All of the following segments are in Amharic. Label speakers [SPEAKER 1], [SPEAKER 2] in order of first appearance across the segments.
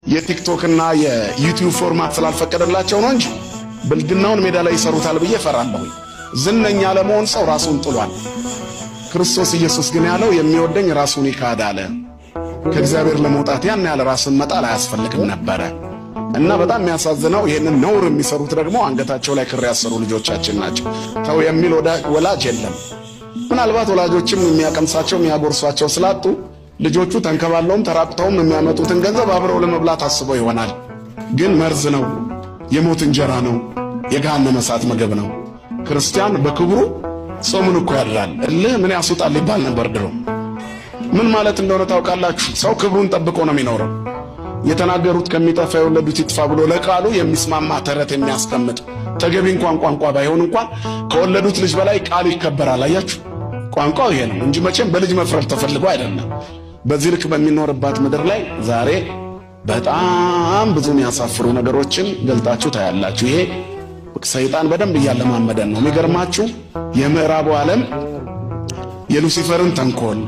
[SPEAKER 1] የቲክቶክ እና የዩቲዩብ format ስላልፈቀደላቸው ነው እንጂ ብልግናውን ሜዳ ላይ ይሰሩታል ብዬ እፈራለሁ። ዝነኛ ለመሆን ሰው ራሱን ጥሏል። ክርስቶስ ኢየሱስ ግን ያለው የሚወደኝ ራሱን ይካድ አለ። ከእግዚአብሔር ለመውጣት ያን ያለ ራስን መጣል አያስፈልግም ነበረ። እና በጣም የሚያሳዝነው ይህንን ነውር የሚሰሩት ደግሞ አንገታቸው ላይ ክር ያሰሩ ልጆቻችን ናቸው። ተው የሚል ወላጅ የለም። ምናልባት ወላጆችም የሚያቀምሳቸው የሚያጎርሷቸው ስላጡ ልጆቹ ተንከባለውም ተራቁተውም የሚያመጡትን ገንዘብ አብረው ለመብላት አስበው ይሆናል። ግን መርዝ ነው፣ የሞት እንጀራ ነው፣ የገሃነመ እሳት ምግብ ነው። ክርስቲያን በክብሩ ጾሙን እኮ ያድራል። እልህ ምን ያስወጣል ይባል ነበር ድሮ። ምን ማለት እንደሆነ ታውቃላችሁ? ሰው ክብሩን ጠብቆ ነው የሚኖረው። የተናገሩት ከሚጠፋ የወለዱት ይጥፋ ብሎ ለቃሉ የሚስማማ ተረት የሚያስቀምጥ ተገቢ እንኳን ቋንቋ ባይሆን እንኳን ከወለዱት ልጅ በላይ ቃሉ ይከበራል። አያችሁ፣ ቋንቋው ይሄ ነው እንጂ መቼም በልጅ መፍረድ ተፈልጎ አይደለም። በዚህ ልክ በሚኖርባት ምድር ላይ ዛሬ በጣም ብዙ የሚያሳፍሩ ነገሮችን ገልጣችሁ ታያላችሁ። ይሄ ሰይጣን በደንብ እያለማመደን ነው። የሚገርማችሁ የምዕራቡ ዓለም የሉሲፈርን ተንኮል፣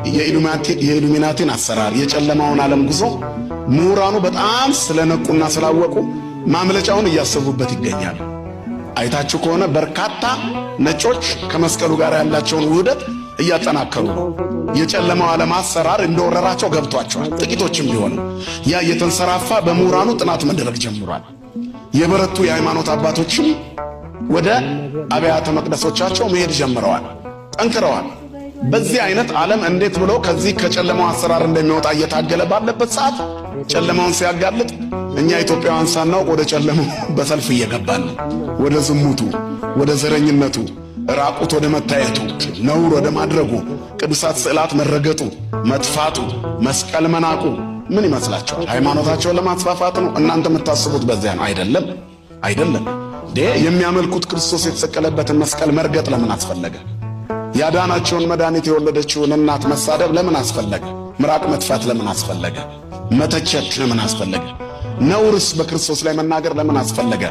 [SPEAKER 1] የኢሉሚናቲን አሰራር፣ የጨለማውን ዓለም ጉዞ ምሁራኑ በጣም ስለነቁና ስላወቁ ማምለጫውን እያሰቡበት ይገኛል። አይታችሁ ከሆነ በርካታ ነጮች ከመስቀሉ ጋር ያላቸውን ውህደት እያጠናከሩ ነው። የጨለማው ዓለም አሰራር እንደወረራቸው ገብቷቸዋል። ጥቂቶችም ቢሆኑ ያ እየተንሰራፋ በምሁራኑ ጥናት መደረግ ጀምሯል። የበረቱ የሃይማኖት አባቶችም ወደ አብያተ መቅደሶቻቸው መሄድ ጀምረዋል፣ ጠንክረዋል። በዚህ አይነት ዓለም እንዴት ብሎ ከዚህ ከጨለማው አሰራር እንደሚወጣ እየታገለ ባለበት ሰዓት ጨለማውን ሲያጋልጥ እኛ ኢትዮጵያውያን ሳናውቅ ወደ ጨለማው በሰልፍ እየገባን ወደ ዝሙቱ፣ ወደ ዘረኝነቱ፣ ራቁት ወደ መታየቱ፣ ነውር ወደ ማድረጉ፣ ቅዱሳት ስዕላት መረገጡ፣ መጥፋቱ፣ መስቀል መናቁ ምን ይመስላችኋል? ሃይማኖታቸውን ለማስፋፋት ነው? እናንተ የምታስቡት በዚያ ነው። አይደለም፣ አይደለም። የሚያመልኩት ክርስቶስ የተሰቀለበትን መስቀል መርገጥ ለምን አስፈለገ? ያዳናቸውን መድኃኒት የወለደችውን እናት መሳደብ ለምን አስፈለገ? ምራቅ መጥፋት ለምን አስፈለገ? መተቸት ለምን አስፈለገ? ነውርስ በክርስቶስ ላይ መናገር ለምን አስፈለገ?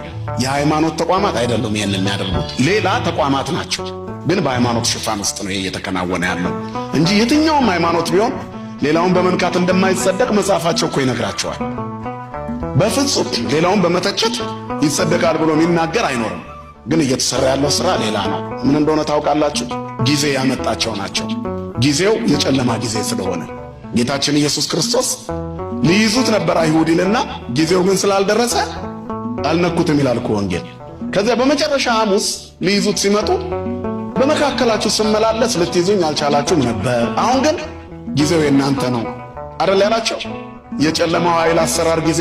[SPEAKER 1] የሃይማኖት ተቋማት አይደሉም ይህን የሚያደርጉት፣ ሌላ ተቋማት ናቸው። ግን በሃይማኖት ሽፋን ውስጥ ነው ይሄ እየተከናወነ ያለው እንጂ የትኛውም ሃይማኖት ቢሆን ሌላውን በመንካት እንደማይጸደቅ መጽሐፋቸው እኮ ይነግራቸዋል። በፍጹም ሌላውን በመተቸት ይጸደቃል ብሎ የሚናገር አይኖርም። ግን እየተሰራ ያለው ስራ ሌላ ነው። ምን እንደሆነ ታውቃላችሁ? ጊዜ ያመጣቸው ናቸው። ጊዜው የጨለማ ጊዜ ስለሆነ ጌታችን ኢየሱስ ክርስቶስ ሊይዙት ነበር አይሁድ ይልና ጊዜው ግን ስላልደረሰ አልነኩትም ይላል እኮ ወንጌል። ከዚያ በመጨረሻ ሐሙስ ሊይዙት ሲመጡ በመካከላችሁ ስመላለስ ልትይዙኝ አልቻላችሁም ነበር፣ አሁን ግን ጊዜው የእናንተ ነው አይደል ያላቸው። የጨለማው ኃይል አሰራር ጊዜ